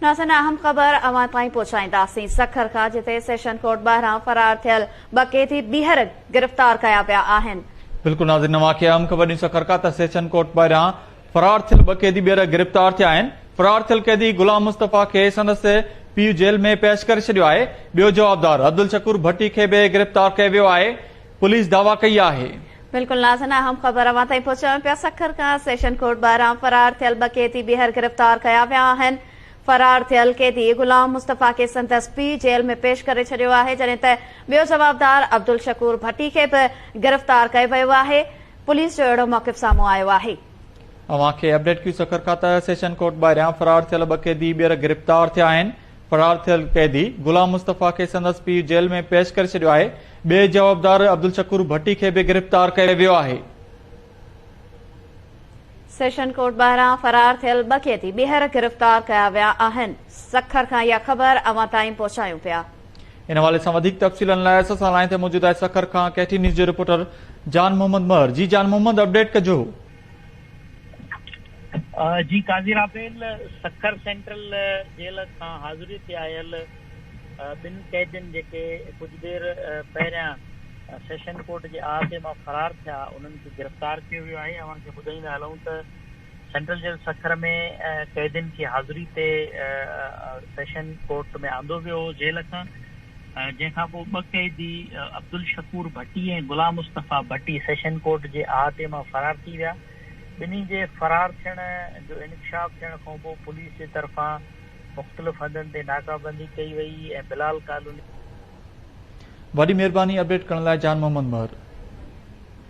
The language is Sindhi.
ناظرين اهم خبر اوهان تائين پهچائينداسين سکر کان جتي سيشن ڪورٽ ٻاهران فرار ٿيل ٻه قيدي ٻيهر گرفتار ڪيا ويا آهن. بلڪل ناظرين اوهان کي اهم خبر ڏيون سکر کان ته سيشن ڪورٽ ٻاهران فرار ٿيل ٻه قيدي ٻيهر گرفتار ٿيا آهن. فرار ٿيل قيدي غلام مصطفيٰ کي سندس پيء جيل ۾ پيش ڪري ڇڏيو آهي. ٻيو جوابدار عبدالشڪور ڀٽي کي به گرفتار ڪيو ويو آهي. پوليس دعويٰ ڪئي آهي. بلڪل ناظرين اهم خبر اوهان تائين پهچايون پيا سکر کان سيشن ڪورٽ ٻاهران فرار ٿيل ٻه قيدي ٻيهر گرفتار ڪيا ويا آهن فرار ٿيل قيدي غلام مصطفيٰ کي سندس پيء جيل ۾ پيش ڪري ڇڏيو آهي جڏهن ته ٻيو جوابدار عبدالشڪور ڀٽي کي به گرفتار ڪيو ويو آهي پوليس جو اهڙو موقف سامهون آيو آهي. اوهان کي اپڊيٽ ڪيون سکر کان ته سيشن ڪورٽ ٻاهريان فرار ٿيل ٻه قيدي ٻيهر گرفتار ٿيا آهن فرار ٿيل قيدي غلام مصطفيٰ کي سندس پيء جيل ۾ پيش ڪري ڇڏيو آهي، ٻئي جوابدار عبدالشڪور ڀٽي کي به گرفتار ڪيو ويو آهي. سيشن ڪورٽ ٻاهران فرار ٿيل ٻه قيدي ٻيهر گرفتار ڪيا ويا آهن، سکر کان اها خبر اوهان تائين پهچايون پيا. ان حوالي سان وڌيڪ تفصيلن لاء اسان سان لائين تي موجود آهي سکر کان ڪي ٽي نيوز جو رپورٽر جان محمد مهر، جي جان محمد اپڊيٽ ڪجو. جي قاضي رابيل سکر سينٽرل جيل کان حاضري تي آيل ٻن قيدين جيڪي ڪجهه دير پهريان سيشن ڪورٽ جي احاطي مان فرار ٿيا انهن کي گرفتار ڪيو ويو آهي اوهان کي ٻڌائيندا هلون ته سينٽرل جيل سکر ۾ قيدين کي حاضري تي سيشن ڪورٽ ۾ آندو ويو هو جيل کان جنهن کان پوء ٻه قيدي عبدالشڪور ڀٽي ۽ غلام مصطفيٰ ڀٽي سيشن ڪورٽ جي احاطي مان فرار ٿي ويا. ٻنهي جي فرار ٿيڻ جو انڪشاف ٿيڻ کانپوء پوليس جي طرفان مختلف هنڌن تي ناڪابندي ڪئي وئي ۽ بلال ڪالوني. وڏي مهرباني اپڊيٽ ڪرڻ لاء جان محمد مهر.